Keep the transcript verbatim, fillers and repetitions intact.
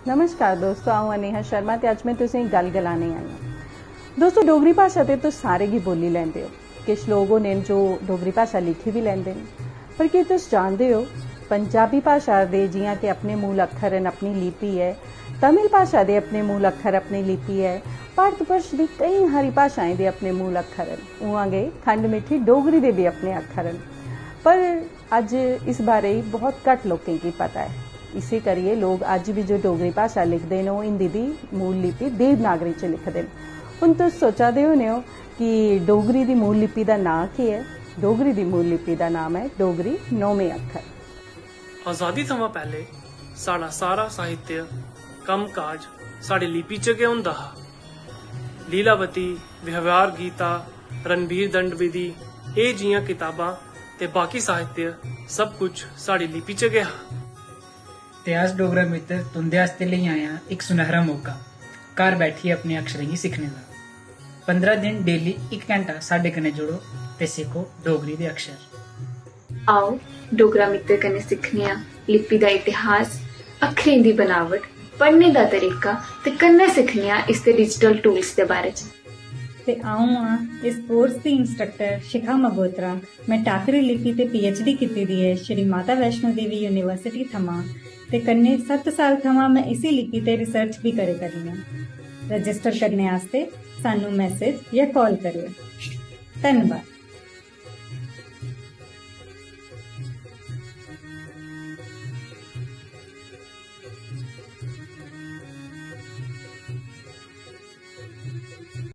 नमस्कार दोस्तों, अ'ऊं अनेहा शर्मा ते अज्ज में तुसेंगी गल्ल गलाने आई आं। दोस्तों, डोगरी भाशा ते तुस सारे गी बोली लैंदे ओ। किश लोक होने न जो डोगरी भाशा लिखी बी लैंदे न, पर केह् तुस जानदे ओ, पंजाबी भाशा दे जि'यां कि अपने मूल अक्खर न, अपनी लिपि ऐ, तमिल भाशा दे अपने मूल अक्खर, अपनी लिपि ऐ, भारत वर्ष दी केईं हारी भाशाएं दे अपने मूल अक्खर न, उ'आं गै खंड मिट्ठी डोगरी दे बी अपने अक्खर न। पर अज्ज इस बारे च बहुत घट्ट लोकें गी पता ऐ। इस्सै करियै लोक अज्ज बी जो डोगरी भाशा लिखदे न, ओह् हिंदी दी मूल लिपि देवनागरी च लिखदे न। हून तुस सोचा दे होने ओ कि डोगरी दी मूल लिपि दा नांऽ केह् ऐ? डोगरी दी मूल लिपि दा नाम ऐ डोगरी नौमें अक्खर। आजादी थमां पैह्ले साढ़ा सारा साहित्य, कम्म-काज साढ़ी लिपि च गै होंदा हा। लीलावती, व्यवहार गीता, रणबीर दंड विधि, एह् जियां कताबां ते बाकी साहित्य, सब कुछ साढ़ी लिपि च गै हा। ते अस डोगरा मित्तर तुं'दे आस्तै लेई आए आं इक सुनैहरा मौका, घर बैठियै अपने अक्षरें गी सिक्खने दा। पंदरां दिन डेली इक घैंटा साढ़े कन्नै जुड़ो ते सिक्खो डोगरी दे अक्षर। आओ, डोगरा मित्तर कन्नै सिक्खने आं लिपि दा इतिहास, अक्खरें दी बनावट, पढ़ने दा तरीका ते कन्नै सिक्खने आं इसदे डिजिटल टूल्स दे बारे च। ते अ'ऊं आं इस कोर्स दी इंस्ट्रक्टर शिखा मगोत्रा। में टाकरी लिपि ते पीएचडी कीती दी ऐ श्री माता वैष्णो देवी यूनिवर्सिटी थमां ते कन्नै सत्त साल थमां में इसी लिपि ते रिसर्च बी करे करनी आं। रजिस्टर करने आस्तै सानू मैसेज जां कॉल करेओ। धन्नवाद।